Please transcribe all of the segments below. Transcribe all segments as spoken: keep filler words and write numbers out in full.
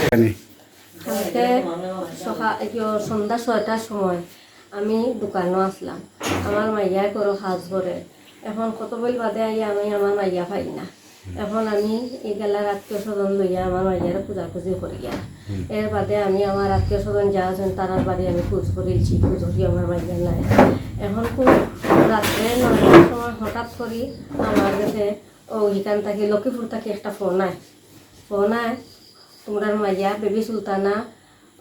এখানে কালকে সকা-, ইয়ো, সন্ধ্যা ছয়টার সময় আমি দোকানো আছলাম। আমার মাইয়ায় ঘরো কাজ করে। এখন কত বইল বাদে আইয়া আমি আমার মাইয়া পাই না। এখন আমি ইগেলার আত্মীয় স্বজন লইয়া আমার মাইয়ারে খুঁজাখুঁজি করিয়া। এর বাদে আমি আমার আত্মীয় স্বজন যা আছইন তারার বাড়ি আমি খুঁজ করিলছি, খুঁজ করি আমার মাইয়া নাই। এখন খুব রাত্রে নয়টার সময় হঠাৎ করি আমার গেছে ও ইখান থাকি, লক্ষ্মীপুর থাকি একটা ফোন আয়। ফোন আয়, "তুমরার মাইয়া বেবি সুলতানা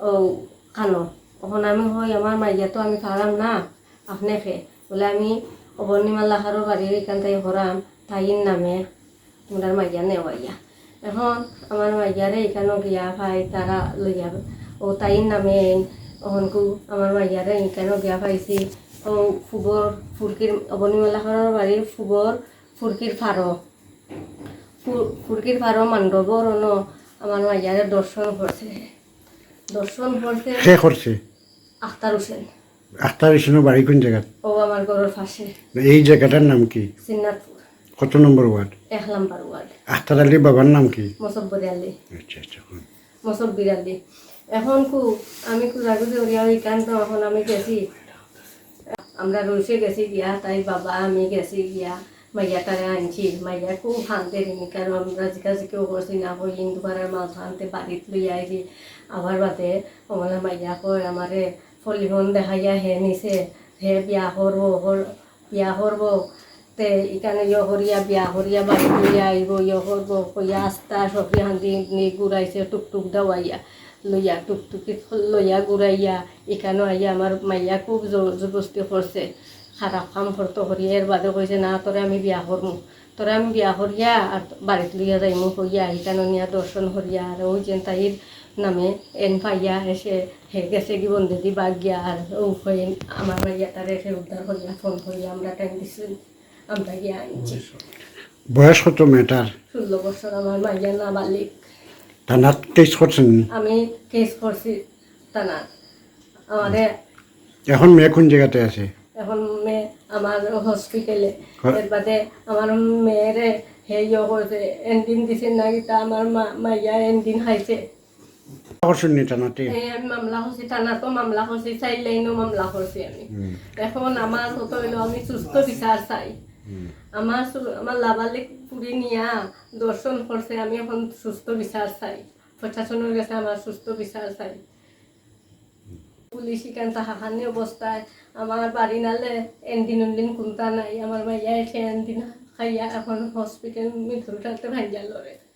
ও কানো।" অখন আমি কই, "আমার মাইয়া তো আমি পাইরাম না, আপনে কে?" বলে, "আমি অবনীমালা খারর বাড়ির ইখান থাকি কইরাম, তাইর নামে তুমরার মাইয়া নেওয়াইয়া।" এখন আমার মাইয়ারে ইখানো গিয়া পাই, তারা লইয়া ও তাইর নামে এইন, অখনকু আমার মাইয়ারে ইখানো গিয়া পাইছি, ও ফুবর ফুরকির, অবনীমালা খারর বাড়ির ফুবর ফুরকির ফারো। ফু-, ফুরকির ফারো মান্ডবর অনো আমার মাইয়ারে ধর্ষণ করছে। ধর্ষণ করছে কে করছে? আখতার হোসেন। আখতার হোসেনর বাড়ি কোন জাগাত? ও আমার ঘরর পাশে। এই জাগাটার নাম কি? সিন্নাতপুর। কত নম্বর ওয়ার্ড? এক নম্বর ওয়ার্ড। আখতার আলীর বাবার নাম কি? মসব্বর আলী। আচ্ছা, আচ্ছা, হুম। মসব্বির আলী। এখন কু, আমি খুঁজাখুঁজি করিয়া ওইখান তো এখন আমি গেছি। আমরা রইসে গেছি গিয়া, তাইর বাবা আমি গেছি গিয়া, মাইয়াটারে আনছি। মাইয়া খুব কান্দের নি, কারণ আমরা জিকাজিকিও করছি না, কই হিন্দু পাড়ার মাল আনতে বাড়িত লইয়া আইছি। আবার বাদে আমার মাইয়া কয় আমারে ফলিফন দেখাইয়া হে নিছে, হে বিয়া করবো, হর-, বিয়া করবো। তে ইখানো ইয়ো করিয়া, বিয়া করিয়া, বাড়িত লইয়া আইবো, ইয়ো করবো, কইয়া আস্তা সবজি হান্দি নি ঘুরাইছে, টুকটুক দাওয়াইয়া, লইয়া, টুকটুকি লইয়া ঘুরাইয়া, ইখানো আইয়া আমার মাইয়া খুব জোর জবরদস্তি করছে, খারাপ কাম করতো করি। এর বাদে কইছে, "না, তোরে আমি বিয়া করমু, তোরে আমি বিয়া করিয়া আর বাড়িত লইয়া যাইমু," কইয়া, ইখানো নিয়া ধর্ষণ করিয়া, আর ওই যে তাইর নামে এন পাইয়া এসে হে গেছে কি বন্দেদি বাগ গিয়া, আর ও কই আমার মাইয়াটারে সে উদ্ধার করিয়া ফোন করিয়া আমরা টাইম দিছি। আমরা গিয়া আনছি। বয়স কত মেয়েটার? ষোলো বছর, আমার মাইয়া নাবালিক। থানাত কেস করছেন? আমি কেস করছি থানাত। আমারে এখন মেয়ে কোন জাগাতে আছে? এখন মেয়ে আমার হসপিটালে। হ্যাঁ। এর বাদে আমার মেয়েরে হে ইয়ে করছে, এনদিন দিছে না কিতা, আমার মা-, মাইয়া এনদিন খাইছে। করছেন নি থানাতে? এই আমি মামলা করছি, থানাত তো মামলা করছি, চাইল্ড লাইনও মামলা করছি আমি। হুম। এখন আমার কথা হইলো আমি সুস্থ বিচার চাই। হুম। আমার সু-, আমার লাবালিক পুরি নিয়া ধর্ষণ করছে, আমি এখন সুস্থ বিচার চাই। প্রশাসনের কাছে আমার সুস্থ বিচার চাই। পুলিশ ইখান তাহাখানি অবস্থায় আমার বাড়ি নালে এনদিন উনদিন কুন্তা নাই, আমার মাইয়া এসে এনদিন খাইয়া এখন হসপিটাল মৃত্যুর সাথে ভাঙ্গিয়া লড়ে।